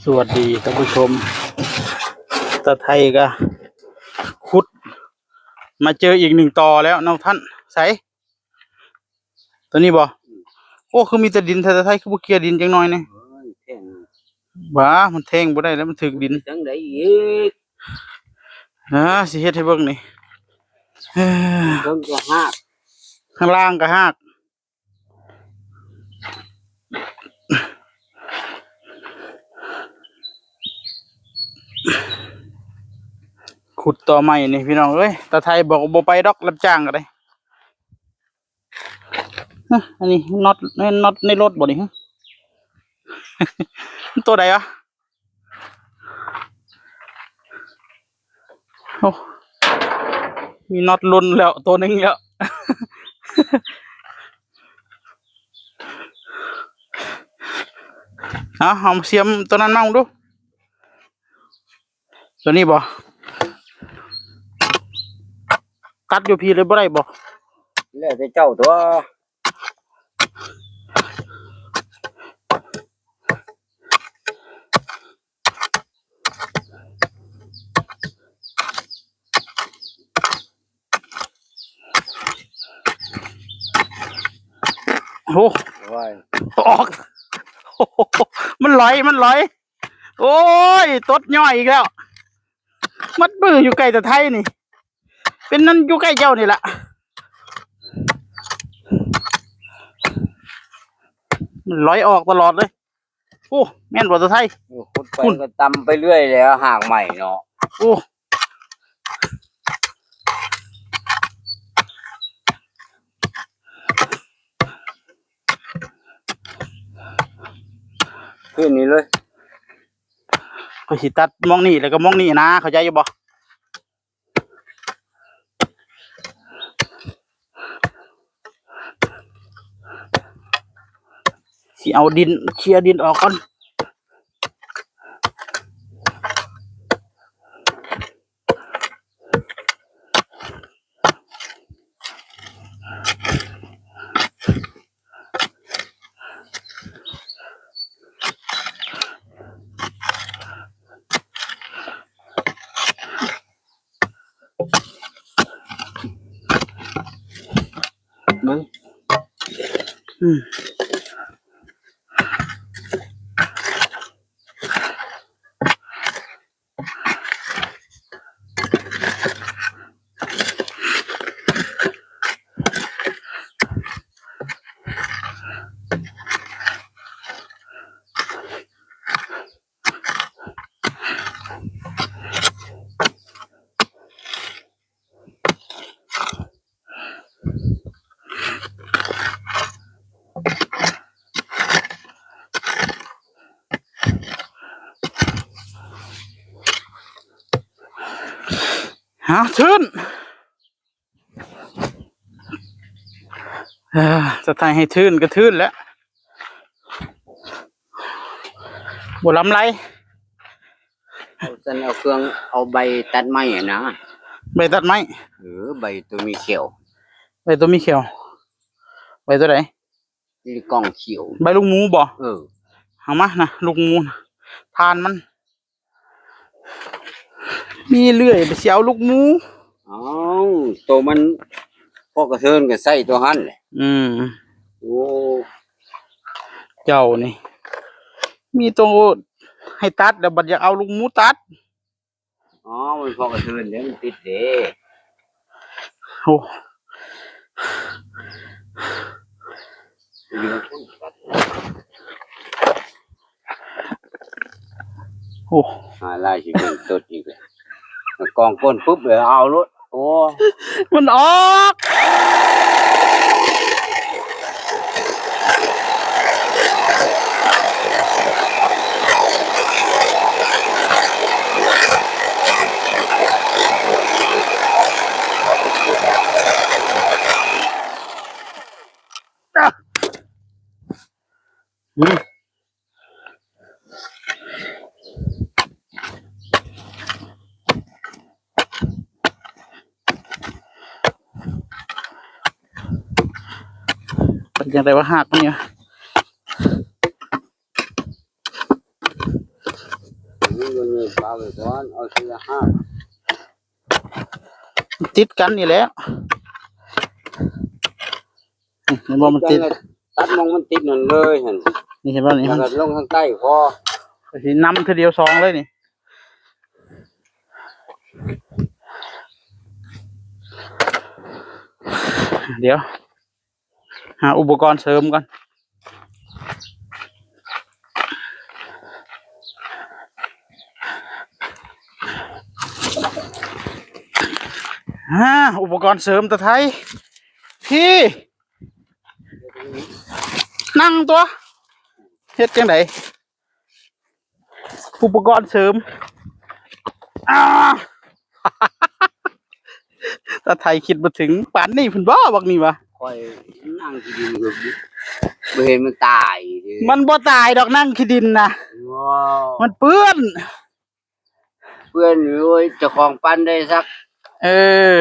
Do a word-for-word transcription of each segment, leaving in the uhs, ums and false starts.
สวัสดีท่านผู้ชม ตาไทยก็ขุด มาเจออีกหนึ่งต่อแล้วเนาะท่าน ใส ตัวนี้บ่ โอ้ คือมีแต่ดิน ตาไทยคือบ่เกลี่ยดินจังหน่อยนี่ โอ้ย แท่ง ว้า มันแท่งบ่ได้แล้ว มันถืกดิน จังได๋อีก อ่า สิเฮ็ดให้เบิ่งนี่ เอ้อ เบิ่งก็ฮาก ข้างล่างก็ฮาก ขุดต่อใหม่นี่พี่น้องเอ้ย ตาไทยบอกว่าบ่ไปดอก รับจ้างก็ได้ ฮะ อันนี้น็อต น็อตในรถบ่นี่ ฮะ ตัวใดวะ โอ้ มีน็อตหลุดแล้ว ตัวหนึ่งแล้ว เอา เอาเสียมตัวนั้นมาดู ตัวนี้บ่ ตัดอยู่พีเลยบ่ได้บ่ แล้วแต่เจ้าตัว โอ้ ว้าย ออก มันลอย มันลอย โอ้ย ตดย่อยอีกแล้ว มัดมืออยู่ใกล้ตาไทยนี่ เป็นนั่นอยู่ใกล้เจ้านี่แหละ มันลอยออกตลอดเลย โอ้ แม่นบ่ตาไทย โอ้ ขุดไป คุณ ก็ตำไปเรื่อยแล้ว หากใหม่เนาะ โอ้ ขึ้นนี่เลย ก็สิตัดมองนี่แล้วก็มองนี่นะ เข้าใจอยู่บ่ สิเอาดิน เคลียร์ดินออกก่อน เบิ่ง อืม ฮะ ทื่น เอ้อ จะถ่ายให้ทื่นก็ทื่นแหละ บ่ล้ำไร เอา ซั่นเอาเครื่อง เอาใบตัดไม้อะนะ ใบตัดไม้ เออ ใบตัวมีเขียว ใบตัวมีเขียว ใบตัวใด นี่กล่องเขียว ใบลูกหมูบ่ เออ เอามานะ ลูกหมูนะ ทานมัน มีเลื่อยไปสิเอาลูกหมู อ้าว ตัวมัน พอกระเทินก็ใส่ตัวหั้นแหละ อืม โอ้ เจ้านี่ มีตัวให้ตัด แล้วบัดอยากเอาลูกหมูตัด อ๋อ มันพอกระเทินเด้ มันติดเด้ โอ้ อยู่ โอ้ หาลายสิเป็นตุ๊ดอีกแล้ว กองก้นปุ๊บเลย เอาโลด โอ้ มันออก อืม เป็นจังได๋ว่าหักมันเนี่ย นี่มันมีปลาไปก่อน เอาทีละห้า ติดกันนี่แหละ อืม เห็นบ่ มันติด ตัดมองมันติดนั่นเลยหั่น นี่เห็นบ่นี่ แล้วก็ลงทางใต้พอ สินำเทื่อเดียวสองเลยนี่ เดี๋ยว หาอุปกรณ์เสริมก่อน อ่า อุปกรณ์เสริมตะไท พี่ นั่งตัว เฮ็ดจังได อุปกรณ์เสริม อ่า ตะไทคิดบ่ถึง ปานนี้พุ้นบ่ บักนี่วะ ข่อยนั่งขี้ดินก็บ่เห็นมันตายเด้ มันบ่ตายดอก นั่งขี้ดินนะ ว้าว มันเปื้อน เปื้อน โอ้ย เจ้าของปั้นได้สัก เออ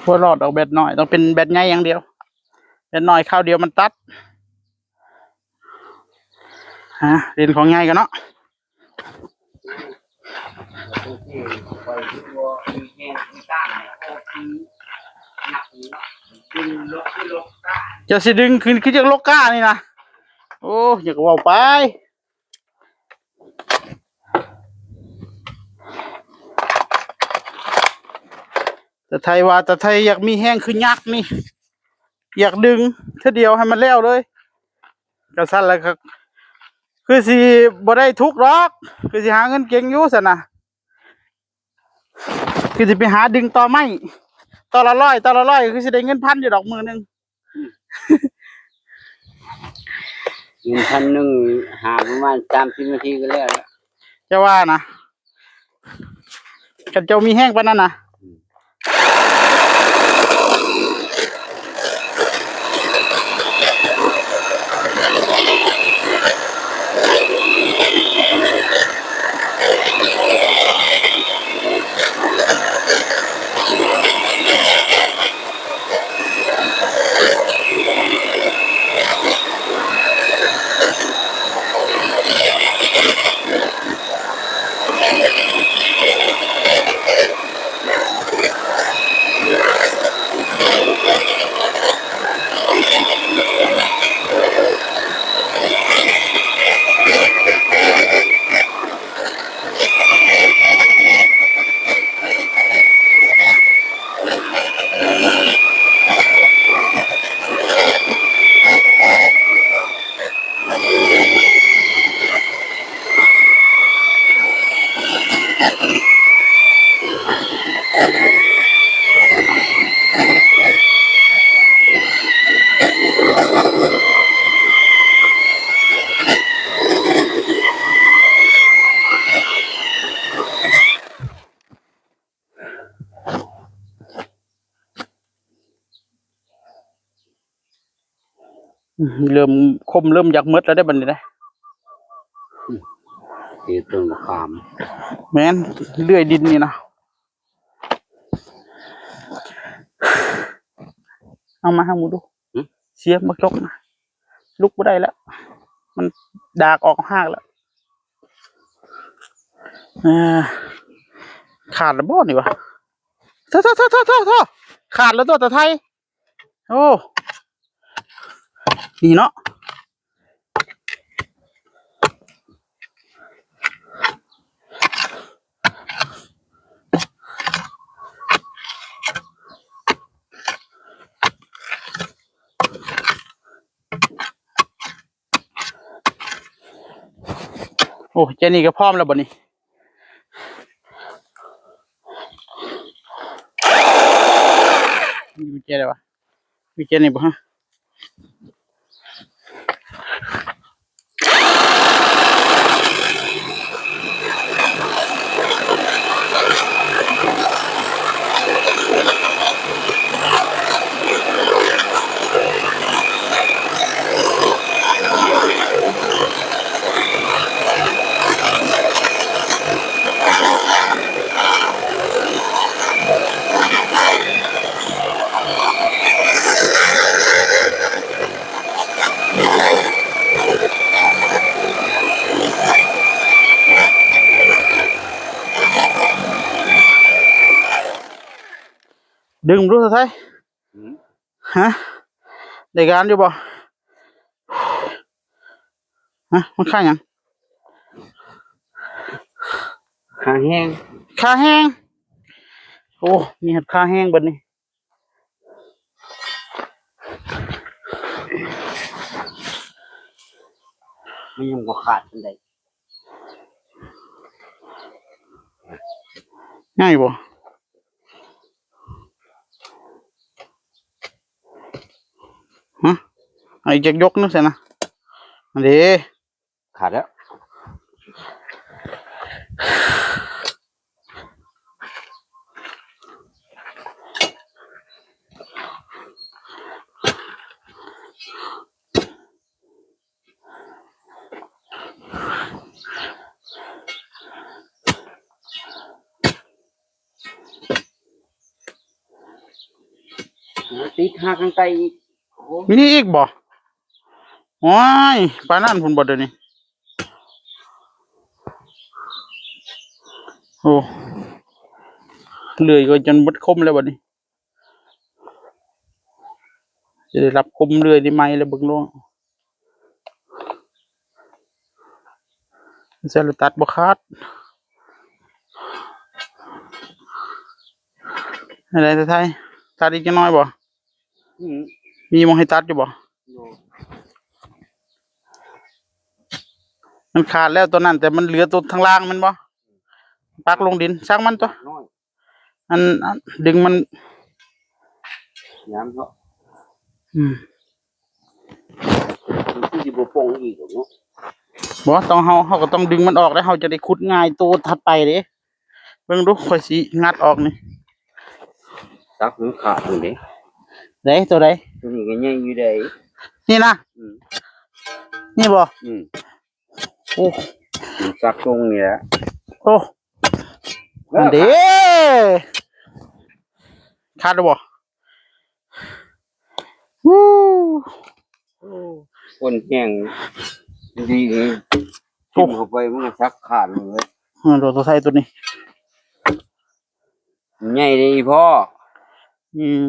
บ่รอดดอกแบตน้อย ต้องเป็นแบตใหญ่อย่างเดียว แบตน้อยคราวเดียวมันตัด ฮะ เล่นของใหญ่กันเนาะ เจ้าสิดึงขึ้นคือจังลกก้านี่นะ โอ้ อยากเว้าไป ตะไทว่าตะไทอยากมีแฮงคือยักษ์นี่ อยากดึงเทื่อเดียวให้มันแล้วเลย ก็ซั่นแหละครับ คือสิบ่ได้ทุกข์ดอก คือสิหาเงินเก่งอยู่ซั่นน่ะ คือสิไปหาดึงตอไม้ ตอละร้อย ตอละร้อย คือสิได้เงินพันอยู่ดอกมื้อหนึ่ง เงินพันหนึ่ง หาประมาณสามสิบนาทีก็แล้วละ จะว่านะ คันเจ้ามีแฮงปานนั้นนะ อืมเริ่มคมเริ่มอยากหมดแล้วได้บัดนี้นะ เฮ็ดต้นมะขาม แม่น เลื่อยดินนี่นะ เอามาให้หมูดู หึ เสียบักจกนะ ลุกบ่ได้แล้ว มันดากออกฮากแล้ว อ่า ขาดแล้วบ่นี่วะ โถ่ โถ่ โถ่ โถ่ โถ่ ขาดแล้วตัวตะไท โอ้ นี่เนาะ โอ้ เจนี่ก็พร้อมแล้วบ่นี่ มีกุญแจเลยวะ มีกุญแจนี่บ่ฮะ ดึงดูสะไทย อืม ฮะ ได้การอยู่บ่ ฮะ มันค่าหยัง ค่าแฮง ค่าแฮง โอ้ มีหัดค่าแฮงเบิดนี่ มันยังบ่ขาดปานใด ง่ายบ่ ฮะ เอาอีกจักยกหนึ่งซะนะ อันนี้ ขาดแล้ว ติดหากลางไกลอีก โอ้ มีอีกบ่ โอ้ย ปานนั้นพุ้นบ่เดี๋ยวนี้ โอ้ เลื่อยก็จนเบิดคมแล้วบัดนี้ จะได้รับคมเลื่อยได้ไหมแล้วเบิ่งโลด ใส่แล้วตัดบ่ขาด อะไรไทย ตัดอีกจักหน่อยบ่ อืม มีหม่องให้ตัดอยู่บ่ อยู่ มันขาดแล้วตัวนั้น แต่มันเหลือตัวทางล่างแม่นบ่ ปักลงดิน ช่างมันตัว น้อย อัน อัน ดึงมัน ย้ำเนาะ อืม มันคือสิบ่ป่องอีกหรอกเนาะ บ่ ต้อง เฮา เฮาก็ต้องดึงมันออกแล้ว เฮาจะได้ขุดง่ายตัวถัดไปเด้ เบิ่งดู ข้อยสิงัดออกนี่ สักมันขาดอยู่เด้ ได๋ ตัวใด๋ ตัวนี้ก็ใหญ่อยู่เด้ นี่นะ อืม นี่บ่ อืม โอ้ มันสักตรงนี่แหละ โอ้ นั่นเด้ ขาดแล้วบ่ ฮู้ คนแฮงดีนี่ โอ้ กินเข้าไปมันก็สักขาดเลย เออ โดนตัวไทยตัวนี้ ใหญ่เลยอีพ่อ อืม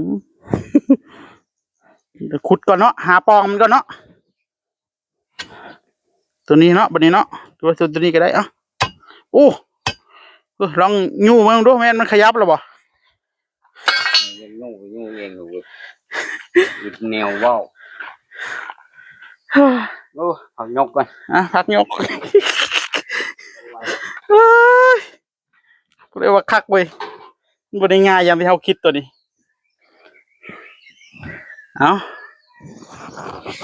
เดี๋ยวขุดก่อนเนาะ หาปองมันก่อนเนาะ ตัวนี้เนาะ บัดนี้เนาะ ตัว ตัว ตัวนี้ก็ได้ เอ้า โอ้ เออ ลองยู้มันดู แม่นมันขยับแล้วบ่ ยู้ ยู้เองเว้ย หยุดแนวเว้า โอ้ เอายกก่อน อ่ะ พักยก เฮ้ย กูได้ว่าคักเว้ย มันบ่ได้ง่ายอย่างที่เฮาคิดตัวนี้ เอ้า